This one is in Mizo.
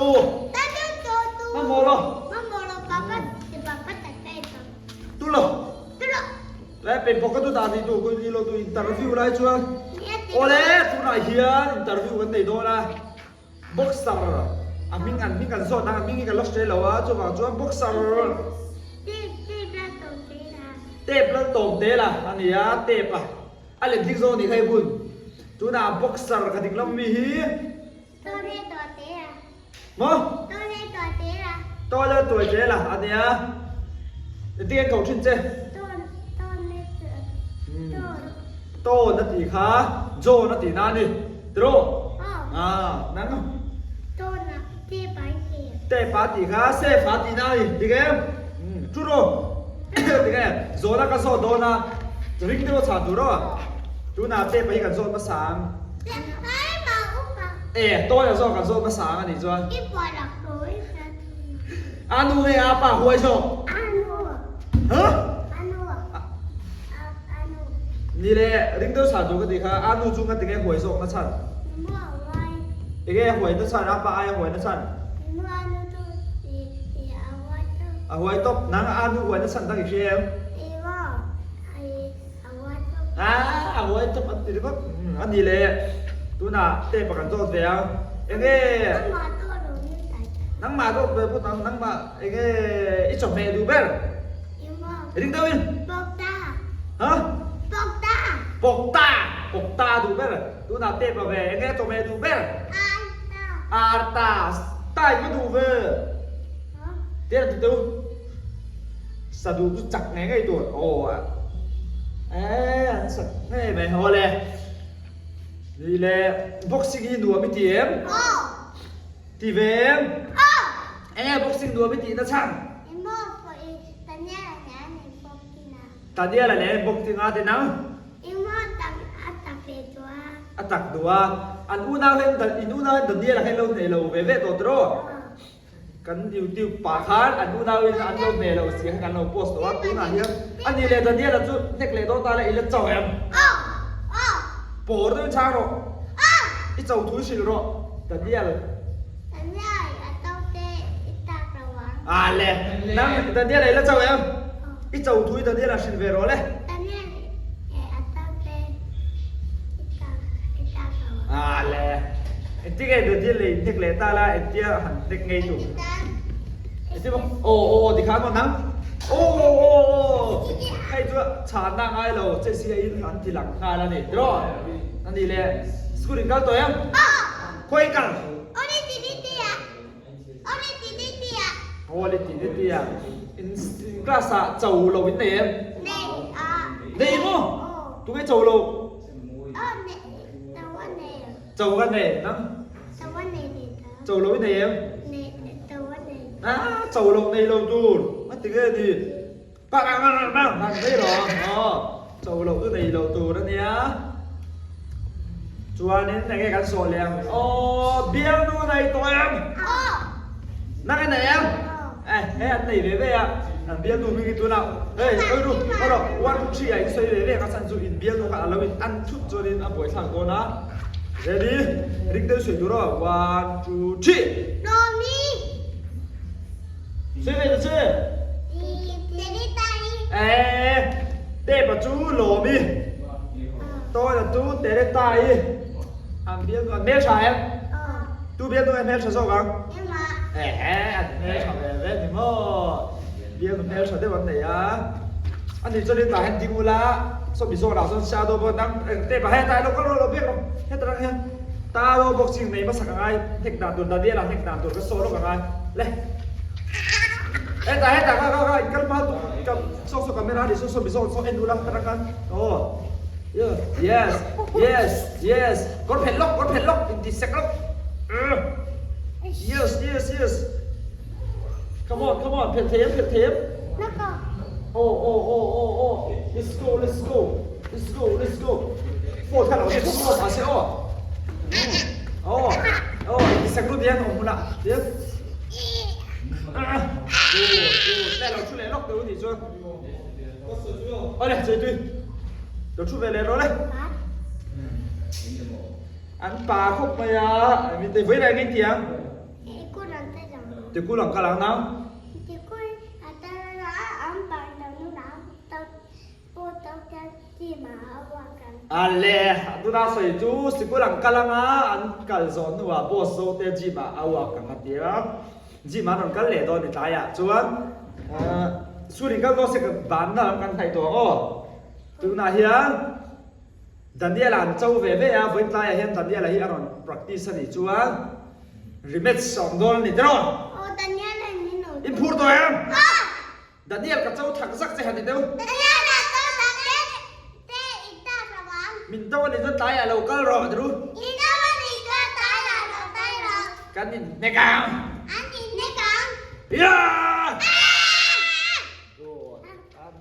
tu. Hmanhmawh lo. Tu lo. Le pen pawh ka tu dan ni tu ku ni lo tu interview lai chuan. Awle tunah hian interview kan nei dawn a. Boxer a hming an hming kan zawt a, a hming hi ka la hre lo a, chuvang chuan boxer Tep lal tawm te la a ni a, tep a a let ding zawk a nih kha hei bun. Tunah boxer ka ding lam mi hi Maw? Tawle tuai te la a nia. Engtin nge ko thin che? Tawn a tih kha John a tih na a ni. Tiraw? Ah, nang a. Tep a tih kha Safe a tih na a ni. Dik em? Chu rawh. Dik e. Zawhna ka zawt dawn a. Ring deuh a chhan tur aw. Tunah tep a hi kan zawt hmasa ang. E, tawi a zawk kan zawt hmasa ang a nih chuan. A nu nge a pa huai zawk? Huh? Ni le, ring deuh chhan tur ka tih kha, a nu chu ngati nge huai zawk na chhan? Enge huai na chhan, a pa aia huai na chhan? A huai tawp, nang a nu huai na chhan dang i hria em? A huai tawp an ti ringawt. A ni le, tunah tape a kan zawt ve ang. Enge? Nangmah zawt ve pawt ang, nangmah enge i chawhmeh duh ber? Ring deuh in. Pawkta. Ha? Pawkta. Pawkta, pawkta duh ber. Tunah tape a ve, enge chawhmeh duh ber? Arta. Arta, tai ka duh ve. Tiang ti teu. Sa duh chu chak ngei ngei tur aw eh an sak ngei mai haw le ni le boxing hi nuam i ti em ti ve em enge boxing nuam i tih na chhan Daniel a nen boxing a ti nang a tak duh a an unau hian in unau hian Daniel a kha in lo hneh lo ve ve tawh tiraw. Kan YouTube pah khan an unau in an lo hmeh lo si kha kan lo post tawh a, tunah hian a ni leh Daniela chu hnek leh dawn ta la i la cho em? Pawr deuh chang rawh, i cho thu hrilh rawh Daniel. Ah le, nang Daniela i la cho em? I cho thu i Daniela hrilh ve rawh le. Ah le, engtin nge Daniel lei hnek leh ta la engtia han hnek ngei tu. Engtin maw? Aw aw aw tikhan maw nang? Aw aw aw aw hei chu chhanna ngai lo che sia in an ti lang nghal a ni tiraw? A ni le, school in kal tawh em? Khawi in kal? Aw le ti ti a, in class ah cho lo in nei em? Nei a. Nei maw? Tu nge cho lo? Aw nei, cho a nei. Cho ka nei nang? Cho a nei nei ta. Cho lo i nei em? Nei, cho a nei. Ah, cho lo nei lo tur. A ti nge ni? Bang bang bang bang bang nei lo. Aw, cho lo chu nei lo tur a nia. Chuanin enge kan sawh leh ang? Aw, bialnu nei tawh em? Aw. Nang e nei em? Eh, hei an nei ve ve a. An bialnu hming hi tunah hei oi ru oi rawh one two three ah in sawi ve ve ang a chhan chu in bialnu kha a lo in an thut chuanin a buaithlak dawn a. Ready? Ring deuh sawi tur aw. One two three. Nomi. Sawi ve ta che. Eh, Tepa chu Lawmi. Tawna chu Teretai. An bialnu an hmeltha em? Tu bialnu nge hmeltha zawk ang? Ehe, an hmeltha ve ve ni maw? Bialnu hmeltha deuh an nei a. Ani chuan in tah hian ding ula, sawmi zawnah chuan shadow pawh dang Tepa hetah ilo kal rawh lo biak rawh. Heta rang hian. Taro boxing nei hmasak a ngai, hnek dan tur Daniela hnek dan tur ka saw lawk a ngai. Le. Hetah hetah ka ka ka in kal hma tuk ka saw saw camera ni saw saw mi zawn saw en ula ka rang a. Oh. Yes. Yes. Yes. Kawr phelh lawk kawr phelh lawk in ti sek lawk. Yes yes yes. Come on come on phelh thei em phelh thei em. Oh oh oh oh oh. Let's go let's go. Let's go, let's go. Phone kha lo che thum lo se aw. Aw, aw, isak lu dian om huna. Dian. Ah, du, du, le lo thu le lok tu ni chuan. Ole, chơi tui. Lo thu ve le ro le. An pa khop mai a, mi te voi lai ngai tiang. Tikul ang kal ang nang? Tikul a tal a an ban lo nu lam to pawh to te team ah a work ang. Ale, tuna sawi chu sikul ang kal anga an kal zawh hnuah boss zo te gym ah a work ang a ti a. Gym ah an rawn kal leh dawn ni tlaiah chuan school in kal dawn se banna lam kan hnaih tawh ang aw. Tunah hian Daniel-a an cho ve ve a, vawiin tlaiah hian Daniel-a hi a rawn practice a nih chuan rematch a awm dawn a ni tiraw? Aw Daniel-a in awm. In phur tawh em? Aw! Daniel ka cho thak zak che han ti deuh. Daniel-a cho thak che te i ta ro ang. Min do a nih chuan tlaiah lo kal rawh ti ru. In do a nih chuan tlaiah lo kal rawh. Kan inhnek ang. An inhnek ang. Yeah!